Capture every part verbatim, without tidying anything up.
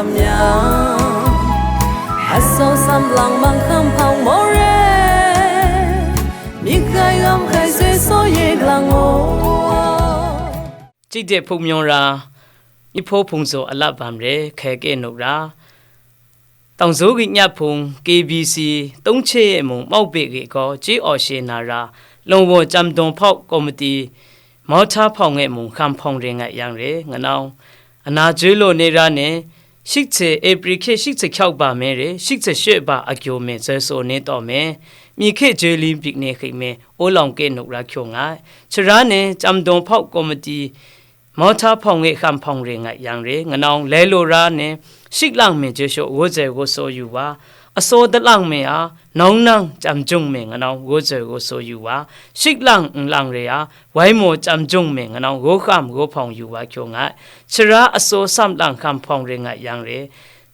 Myang, asaw sam lang manghkam hpang more, myi hkai gam hkai soi saw ye lang o. ကြည့်တဲ့ ဖုံမျိုးရာ မြစ်ဖိုးဖုံဆိုအလပ်ပံရဲ ခဲကဲ့နုပ်ရာ တောင်စိုးကညပ်ဖုံ K B C တုံးချေအမုံ မောက်ပေ့ဂေကော ကြေးအော်ရှေနာရာ လွန်ဝေါ် ကြံဒွန်ဖောက် ကော်မတီ မော်ထါဖောင်ငဲ့မုံ ဟံဖောင်ရဲငါယံရဲ ငနောင် အနာကျွေးလိုနေရာနဲ့ ရှစ်ဆယ် ဧပြီခေတ် ရှစ်ဆယ်ခြောက်ပါမယ်တဲ့ ရှစ်ဆယ်ရှစ်ပါအကျော်မယ် စွဲဆိုနေတော့မယ် မြေခေတ် J Olympic နဲ့ ခိတ်မယ် အိုးလောင်ကဲ့နုပ်ရာ ချိုငါ ခြေရာနဲ့ ကြံဒွန်ဖောက် ကော်မတီ မော်ထါဖောင်ငဲ့ ဟံဖောင်ရဲငါယံရဲ ငနောင် လဲလိုရာနဲ့ ရှစ်လံမယ် J Show ဝိုးကျဲကို ဆိုယူပါ အစောတလံမယ်အား နောင်နံ ကြံကြုံမယ် ငနောင် ဝိုးကျဲကို ဆိုယူပါ ရှစ်လံ လံရဲအား ဝိုင်းမော် ကြံကြုံမယ် ငနောင် ဝိုးဟံ ဝိုးဖောင်ယူပါ ချိုငါ ခြေရာအစော စံလံ ဟံဖောင်ရဲငါယံရဲ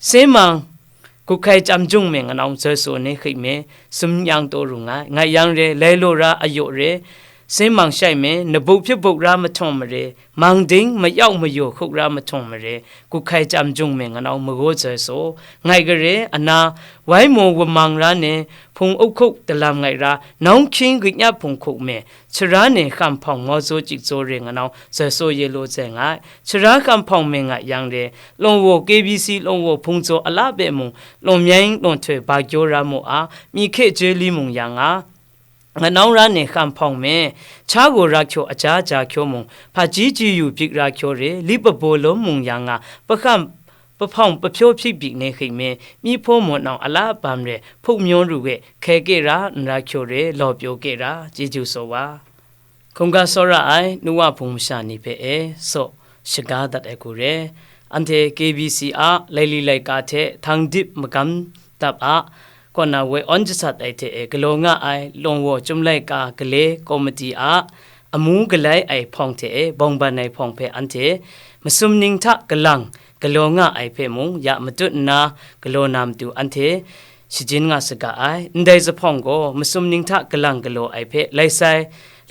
စင်းမံ ဂုတ်ခိုင် ကြံကြုံမယ် ငနောင် စွဲဆိုနေ ခိတ်မယ် စံယံတိုရူငါ ငါယံရဲ လဲလိုရာ အယို့ရဲ စင်းမံရှိုက်မယ် နဘုတ်ဖြစ်ဘုတ်ရာ မထွန်မရဲ မံဒင်း မရောက်မယို့ ခုတ်ရာ မထွန်မရဲ ဂုတ်ခိုင် ကြံကြုံမယ် ငနောင် မဝိုးစွဲဆို ငါကရဲ အနာ ဝိုင်းမော် ဝမံရာနဲ့ ဖုံအုပ်ခုတ် တလံငါရာ နောင်ခင်း ကညပ်ဖုံခုတ်မယ် ခြေရာနဲ့ ဟံဖောင် မော်စိုးကျိတ်စိုးရဲ ငနောင် စွဲဆိုရေလိုစဲငါ ခြေရာ ဟံဖောင်မယ် ငါယံရဲ လွန်ဝေါ် K B C လွန်ဝေါ် ဖုံဆိုအလပ်ပဲ့မုံ လွန်မြိုင်း လွန်ထွဲ ဘာကျော်ရာမို့အား မြေခေတ် J Olympic မုံယံငါ ငနောင်ရာနဲ့ ဟံဖောင်မယ် ခြားကိုရာချို အကြားကြားချိုမုံ ဖာကြီးကြီးယူပြစ်ရာချိုရဲ လိပဘိုလုံးမုံယံငါ ပဟံ ပဖောင် ပဖြိုဖြစ်ပြစ်နေ ခိတ်မယ် မြေဖိုးမွန်အောင် အလပ်ပံရဲ ဖုံမျိုးရူဝဲ ခဲကဲ့ရာ နရာချိုရဲ လော်ပြောကဲ့ရာ ကြေးကျူးစော်ဝါ ခုံကစောရအိုင် နုဝဖုံမရှါနီဖဲအဲ စော့ ရှကားဒတ်အဲကူရဲ အန်ထေ K B C အ လဲလီလဲကာထဲ ထန်းဒစ်မကမ်တပ်အ ကော့နဝဲ အွန်ကျဆတ်အိုင်ထေအဲ ကလောငါအိုင် လွန်ဝေါ် ကျုံးလဲကာ ကလဲ ကော်မတီအ အမူကလဲအိုင် ဖောင်ထေအဲ ဘောင်ဘန်အိုင် ဖောင်ဖဲ အန်ထေ မစုံနင်းထ ကလံ ကလောငါအိုင် ဖဲမုံ ယမတွတ်နါ ကလောနမ်တူ အန်ထေ ရှင်းချင်းငါစကားအိုင် န်ဒဲစဖောင်ကို မစုံနင်းထ ကလံကလောအိုင် ဖဲ လဲဆိုင်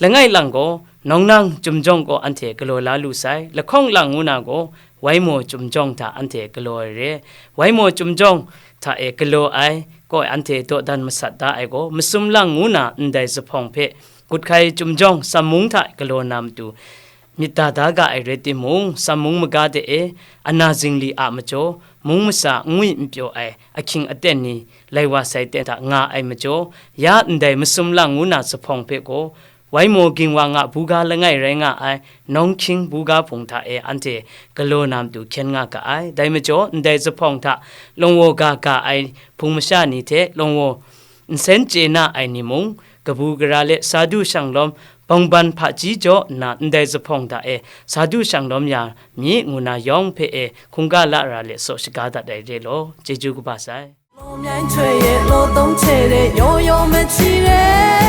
လငိုင်လံကို နောင်နံ ကျုံကြောင့်ကို အန်ထေ ကလောလာလူဆိုင် လခေါင်လံ ငူနာကို ဝိုင်းမော် ကျုံကြောင့်ထ အန်ထေ ကလောရဲ ဝိုင်းမော် ကျုံကြောင့်ထ အဲ ကလောအိုင် ကို အန်ထေ ဒေါ်ဒန်မဆတ်ဒါအိုင်ကို မစုံလံ ငူနာ န်ဒဲစဖောင် ဖဲ ဂုတ်ခိုင် ကျုံကြောင့် စံမုံထ ကလောနမ်တူ မြစ်တာဒါကအိုင်ရဲတိမုံ စံမုံမကားတဲ့အဲ အနာဇင်လီအမကျော် မုံမစာ ငွေ့မပြောအိုင် အခင်းအတက်နေ လိုက်ဝါဆိုင်တဲ့ထ ငါအိုင်မကျော် ရန်ဒဲမစုံလံ ငူနာစဖောင် ဖဲကို ဝိုင်းမော်ဂင်ဝါငါ ဘူဂါလငိုင်ရဲငါအိုင် နောင်ခင်း ဘူဂါဖုံထ အဲ အန်ထေ ကလောနမ်တူ ခင်းငါကအိုင် ဒဲမကျော် န်ဒဲစဖောင်ထ လွန်ဝေါ်ဂါဂါအိုင် ဖုံမရှါနီထဲ လွန်ဝေါ် နစဲန်ကျေနပ်အိုင်နီမုံ ကပူကရာလဲ စာဒုရှံလမ် ဘင်ဘန်ဖာကြီးကျော် နာ န်ဒဲစဖောင် ဒါအဲ စာဒုရှံလမ် ရာ မြေငူနာယောင်ဖဲအဲ ခုံကလာရာလဲ စော့ရှကားဒတ်ဒဲရဲလော ကြေးကျူးကပါဆိုင် လိုမျိုးချွေရဲ့လိုသုံးချေတဲ့ရိုးရိုးမချီတဲ့